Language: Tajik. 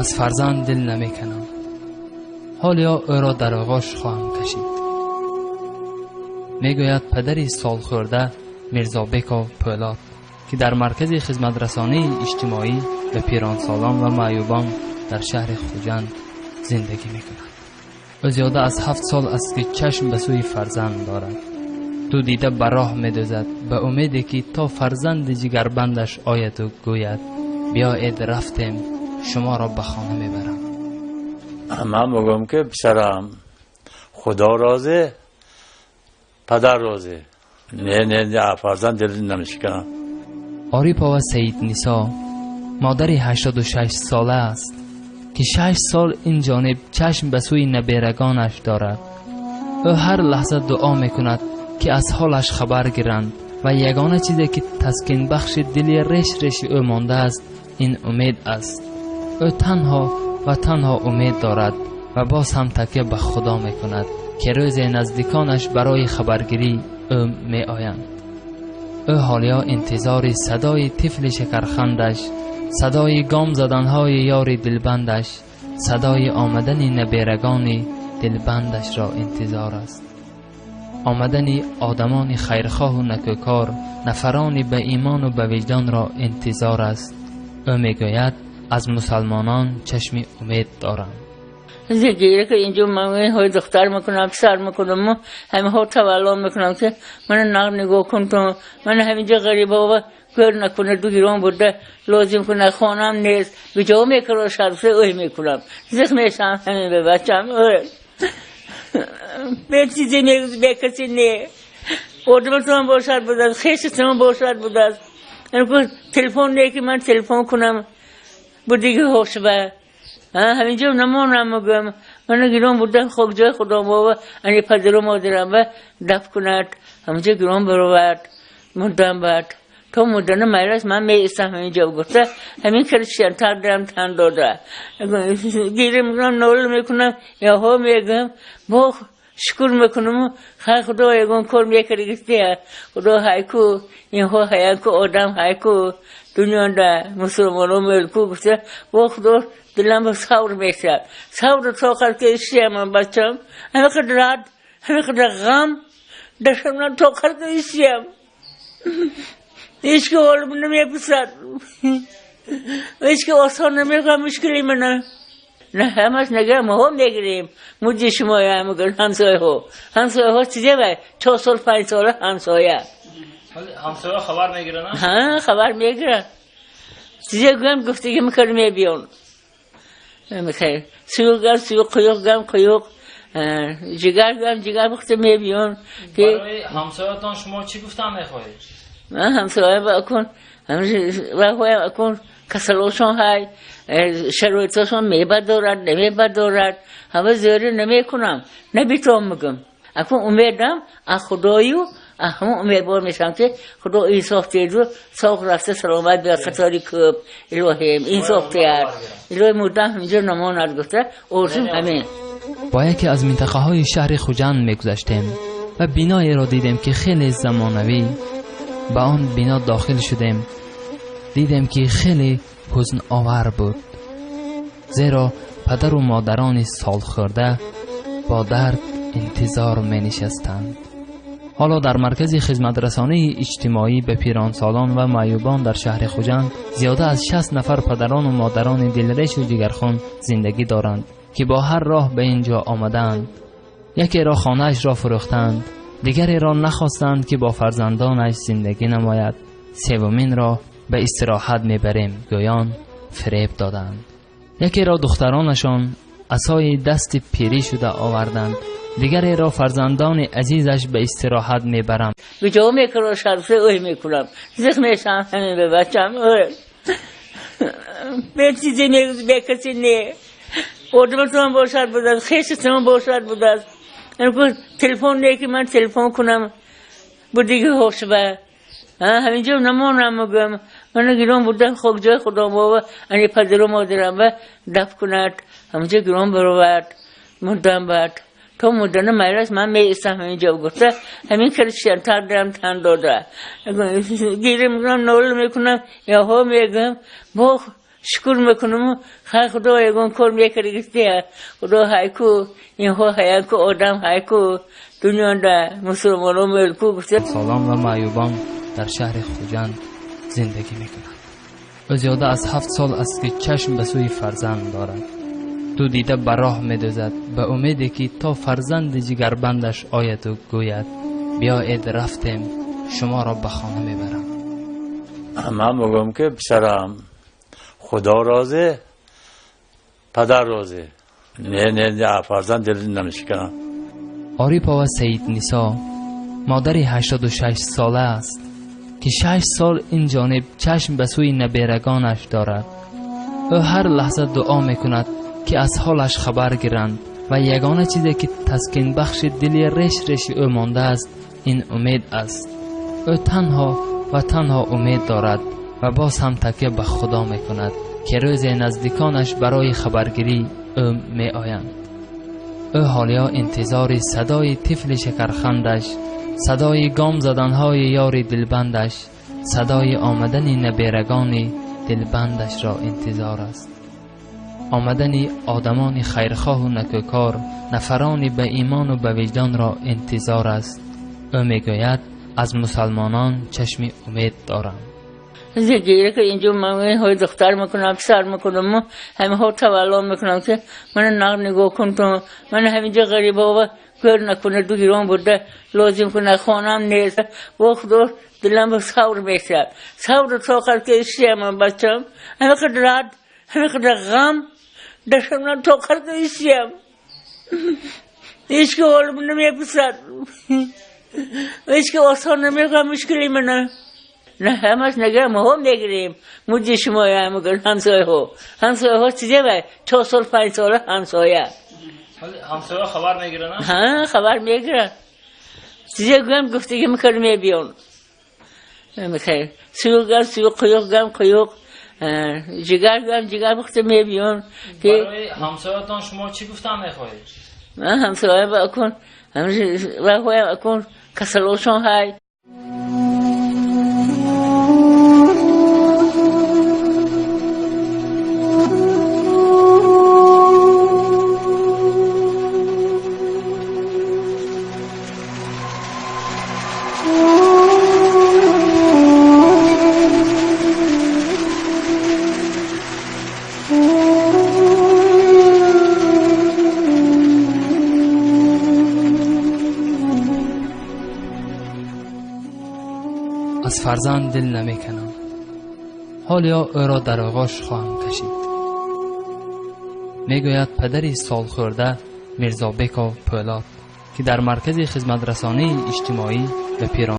Аз фарзанд дил намекунам. Ҳоло ӯро дар оғӯш хоҳам кашид. Мегӯяд падари солхӯрда Мирзобеков Пӯлод, ки дар маркази хизматрасонии иҷтимоӣ ба пиронсолон ва маъюбон дар шаҳри Хуҷанд зиндагӣ мекунад. Ӯ зиёда аз 7 сол аст, ки чашм ба сӯи фарзанд дорад. Ду дида ба роҳ медӯзад, ба умеде ки то фарзанди ҷигарбандаш ояду гӯяд: «Биёед, рафтем, шуморо ба хона мебарам». Ман мегӯям, ки писарам, Худо розӣ, падар розӣ. Не, не, не, фарзанд дил намешиканам. Орипова Саиднисо модари 86 сола аст, ки 6 сол ин ҷониб чашм ба сӯи наберагонаш дорад. Ӯ ҳар лаҳза дуо мекунад, ки аз ҳолаш хабар гиранд, ва ягона чизе, ки таскинбахши дили реш реши ӯ мондааст, ин умед аст. Ӯ танҳо ва танҳо умед дорад ва боз ҳам такя ба Худо мекунад, ки рӯзе наздиконаш барои хабаргирӣ ӯ меоянд. Ӯ ҳолиё интизори садои тифли шакархандаш, садои гом заданҳои ёри дилбандаш, садои омадани наберагони дилбандашро интизор аст. Омадани одамони хайрхоҳу накӯкор, нафарони ба имону ба виҷдонро интизор аст. Ӯ мегӯяд: «Аз мусалмонон чашми умед дорам». Зиндагиро ки инҷо ман ҳои духтар мекунам, писар мекунам, ҳамаҳо тавалло мекунам, ки мана нағ нигоҳ кун, ту мана ҳаминҷо ғарибова гӯр накунад, ду гирон бурда лозим кунад, хонам нест, куҷо мекунам, шарфе ӯй мекунам, зиқ мешавам ҳамин ба бачам. Бе чизе не, бе касе не, одаматон бошад будааст, хешатон бошад будааст. Телефон не, ки ман телефон кунам, будиги ҳошба ҳаминҷо намонам. Мегӯям, мана гирон бурда хок ҷои худо ани падару модарам ба даф кунад, ҳаминҷо гирон баровард, мурдам. Баъд то мурдана майрас ман меистам ҳаминҷо гуфта, ҳамин киршиям тардам тан дода гиря мекунам, нола мекунам, яҳо мегӯям, бо шукр мекунам, хай, Худо ягон кор мекардагистия, Худо ҳайку, инҳо ҳаяку, одам ҳайку, дунёда мусулмоно мелку гуфта, бо Худо дилам ба савр мешавад, савру тоқат ки ишиям. Бачам ҳамин қадар рад, ҳамин қадар ғам дашамнан тоқат ки ишиям, ҳеч ки ҳолим намепурсад, ҳеч ки осон намекунад мушкили мана. На ҳамаш нага моҳо мегирем, муҷи шумоя мегӯянд ҳамсояҳо. Ҳамсояҳо чизе вай 4 сол, 5 сола ҳамсоя. Ҳамсоя хабар мегиранд? Ҳа, хабар мегиранд. Чизе гӯям, гуфтагӣ мекард, мебиён. Суюқ гам суюқ, қуюқ гам қуюқ, ҷигар гам ҷигар бухта мебиён. Барои ҳамсоятон шумо чӣ гуфтан мехоҳед? Ман ҳамсоя акун ваҳоям, акун касалошон ҳай, шароитошон мебардорад, намебардорад, ҳама зӯрӣ намекунам, набитон мегӯм. Акун умедам аз Худою, ҳамон умедвор мешавам, ки Худо инсоф диҳаду соғ рафта саломат биёд қатори кӯб. Илоҳим, инсоф диҳад, илоҳи, мурдам ҳаминҷо намонад гуфта орзум ҳамин. Бо яке аз минтақаҳои шаҳри Хуҷанд мегузаштем ва биноеро дидем, ки хеле замонавӣ. Ба он бино дохил шудем, дидем, ки хеле ҳузновар буд, зеро падару модарони солхӯрда бо дард интизор менишастанд. Ҳоло дар маркази хизматрасонии иҷтимоӣ ба пиронсолон ва маъюбон дар шаҳри Хуҷанд зиёда аз 60 нафар падарону модарони дилрешу ҷигархун зиндагӣ доранд, ки бо ҳар роҳ ба ин ҷо омадаанд. Якеро хонаашро фурӯхтанд, дигареро нахостанд, ки бо фарзандонаш зиндагӣ намояд, севуминро ба истироҳат мебарем гӯён фиреб доданд, якеро духтаронашон асои дасти пирӣ шуда оварданд, дигареро фарзандони азизаш ба истироҳат мебарам. Куҷо мекунам, шарфе ӯй мекунам, зиқ мешавам ҳамин ба бачам. Бе чизе не, бе касе не, одаматон бошад будааст, хешатон бошад будааст. Телефон не, ки ман телефон кунам, будиги ҳошба ҳаминҷо намонам. Мегӯям, мана гирон бурда хок ҷои худо ани падару модарам ба даф кунад, ҳаминҷо гирон баровард, мурдам. Баъд то мурдана майрас ман меистам ҳаминҷо гуфта, ҳамин киршиям тардам тан дода гиря мекунам, нола мекунам, яҳо мегӯям, бо Шукр мекунам, хай Худо ягон кор мекардагисте. Худо ҳайку, инҳо ҳаяку, одам ҳайку, дунёда мусулмоно мулку гуфта. Солон ва маъюбон дар шаҳри Хуҷанд зиндагӣ мекунанд. Ӯ зиёда аз 7 сол аст, ки чашм ба сӯи фарзанд дорад. Ду дида ба роҳ медӯзад, ба умеде ки то фарзанди ҷигарбандаш ояду гӯяд: биёед, рафтем, шуморо ба хона мебарам. Ман мегӯям, ки писарам, Худо розӣ, падар розӣ. Не, не, фарзанд дил намешиканам. Орипова Саиднисо модари 86 сола аст, ки 6 сол ин ҷониб чашм ба сӯи наберагонаш дорад. Ӯ ҳар лаҳза дуо мекунад, ки аз ҳолаш хабар гиранд ва ягона чизе, ки таскинбахши дили реш реши ӯ мондааст, ин умед аст. Ӯ танҳо ва танҳо умед дорад ва боз ҳам такя ба Худо мекунад, ки рӯзе наздиконаш барои хабаргирӣ ӯ меоянд. Ӯ ҳолиё интизори садои тифли шакархандаш, садои гом заданҳои ёри дилбандаш, садои омадани наберагони дилбандашро интизор аст. Омадани одамони хайрхоҳу накӯкор, нафарони ба имону ба виҷдонро интизор аст. Ӯ мегӯяд: аз мусалмонон чашми умед дорам. Зиндагиро ки инҷо ман ҳои духтар мекунам, писар мекунам, ҳамаҳо тавалло мекунам, ки мана нағ нигоҳ кун ту, мана ҳаминҷо ғарибова гӯр накунад, ду гирон бурда лозим кунад, хонам нест. Во Худо, дилам ба савр мешавад. Савру тоқат ки ишиям ман бачам, ҳама қадр рад, ҳама қадр ғам, дашамнан тоқат ки ишиям. Ҳеҷ ки ҳолим намепурсад. Ҳеҷ ки осон намекунад мушкили мана. На ҳамаш нага моҳо мегирем. Муҷи шумоя мегӯянд ҳамсояҳо. Ҳамсояҳо чизе вай? 4 сол, 5 сола ҳамсоя. Ҳамсоя хабар мегиранд? Ҳа, хабар мегиранд. Чизе гӯям гуфтагӣ мекард мебиён. Мехай суюқ гам суюқ, қуюқ гам қуюқ, ҷигар гам ҷигар бухта мебиён. Барои ҳамсоятон шумо чӣ гуфтан мехоҳед? Ман ҳамсоя ба акун, ҳамсоя акун касалошон ҳай. Аз фарзанд дил намеканам. Ҳолиё ӯро дар оғош хоҳам кашид. Мегӯяд падари солхӯрда Мирзобеков Пӯлод, ки дар маркази хизматрасонии иҷтимоӣ ба пирон